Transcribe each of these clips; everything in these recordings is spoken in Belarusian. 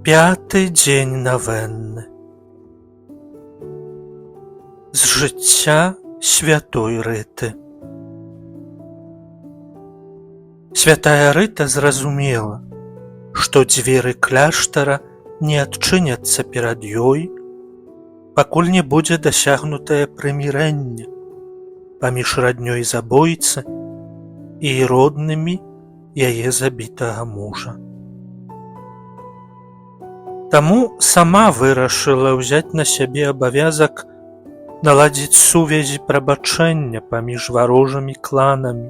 Пяты дзень навэнны. З жыцця святой Рыты. Святая Рыта зразумела, што дзверы кляштара не адчыняцца перад ёй, пакуль не будзе дасягнутае прымірэнне паміж раднёй забойцы і роднымі яе забітага мужа. Таму сама вырашыла ўзяць на сябе абавязак наладзіць сувязі прабачэння паміж варожымі кланамі,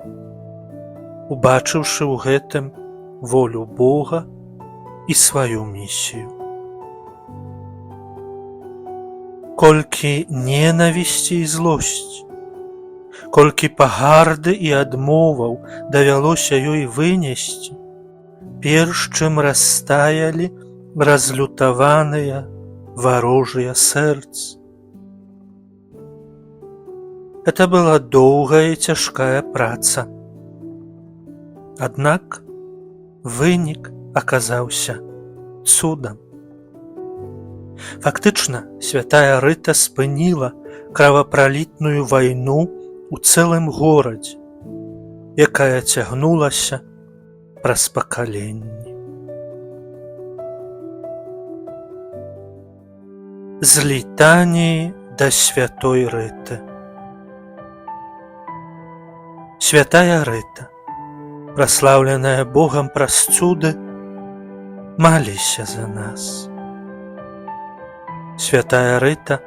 убачыўшы ў гэтым волю Бога і сваю місію. Колькі ненавісці і злосці, колькі пагарды і адмоваў давялося ёй вынесці, перш чым растаялі разлютаваныя варожыя сэрцы. Это была доўгая і цяжкая праца. Аднак вынік аказаўся цудам. Фактычна, святая Рыта спыніла кровапралітную вайну ў цэлым горадзе, якая цягнулася праз пакаленні. З літаніі да святой Рыты. Святая Рыта, праслаўленая Богам праз цуды, маліся за нас. Святая Рыта,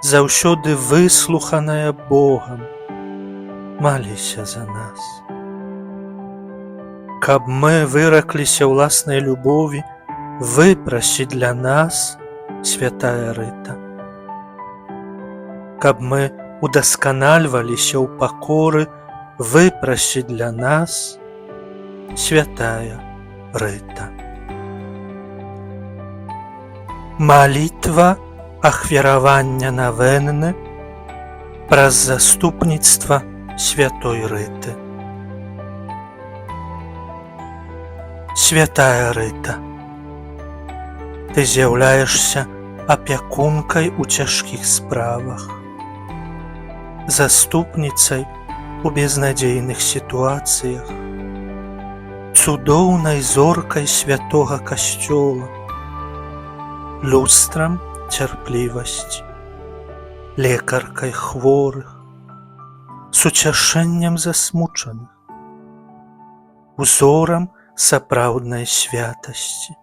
заўсёды выслуханая Богам, маліся за нас. Каб мы выракліся ўласнай любові, выпрасі для нас, святая Рыта. Каб мы удасканальваліся ў пакоры, выпрасі для нас, святая Рыта. Малітва ахвяравання навэнны праз заступніцтва святой Рыты. Святая Рыта, ты з'яўляешся апякункай у цяжкіх справах, заступніцай у безнадзейных сітуацыях, цудоўнай зоркай святога касцёла, люстрам цярплівасці, лекаркай хворых, суцяшэннем засмучаных, узорам сапраўднай святасці,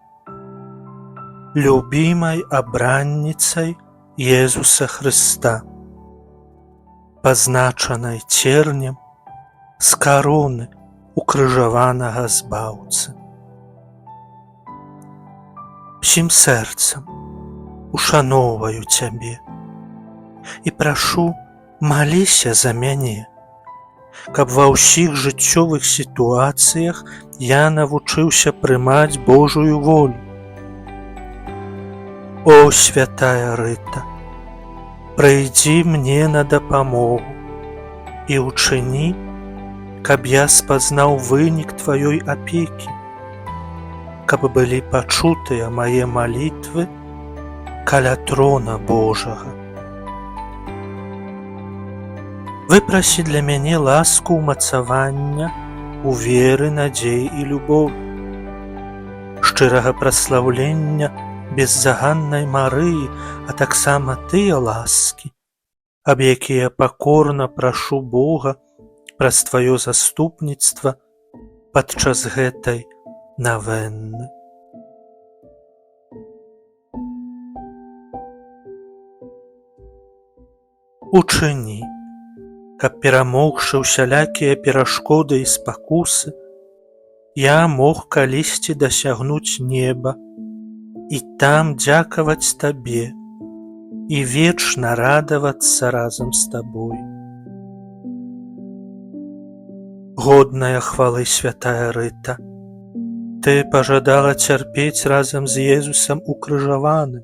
любімай абранніцай Езуса Хрыста, пазначанай цернем з кароны укрыжаванага Збаўцы. Усім сэрцам ушаноўваю цябе і прашу, маліся за мяне, каб ва ўсіх жыццёвых сітуацыях я навучыўся прымаць Божую волю. О, святая Рыта, прыйдзі мне на дапамогу і ўчыні, каб я спазнаў вынік тваёй апекі, каб былі пачутыя мае малітвы каля трона Божага. Выпрасі для мяне ласку ўмацавання у веры, надзеі і любові, шчырага праслаўлення беззаганнай Марыі, а таксама тыя ласкі, аб якія пакорна прашу Бога праз тваё заступніцтва падчас гэтай навэнны. Учыні, каб, перамогшы ўсялякія перашкоды і спакусы, я мог калісьці дасягнуць неба і там дзякаваць табе і вечна радавацца разам з табой. Годная хвалы святая Рыта, ты пажадала цярпець разам з Езусам укрыжаваным.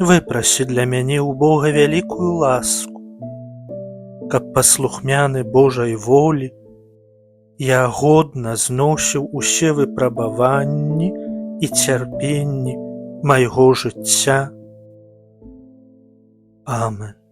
Выпрасі для мяне ў Бога вялікую ласку, каб паслухмяны Божай волі я годна зносіў усе выпрабаванні і цярпенні майго жыцця. Амен.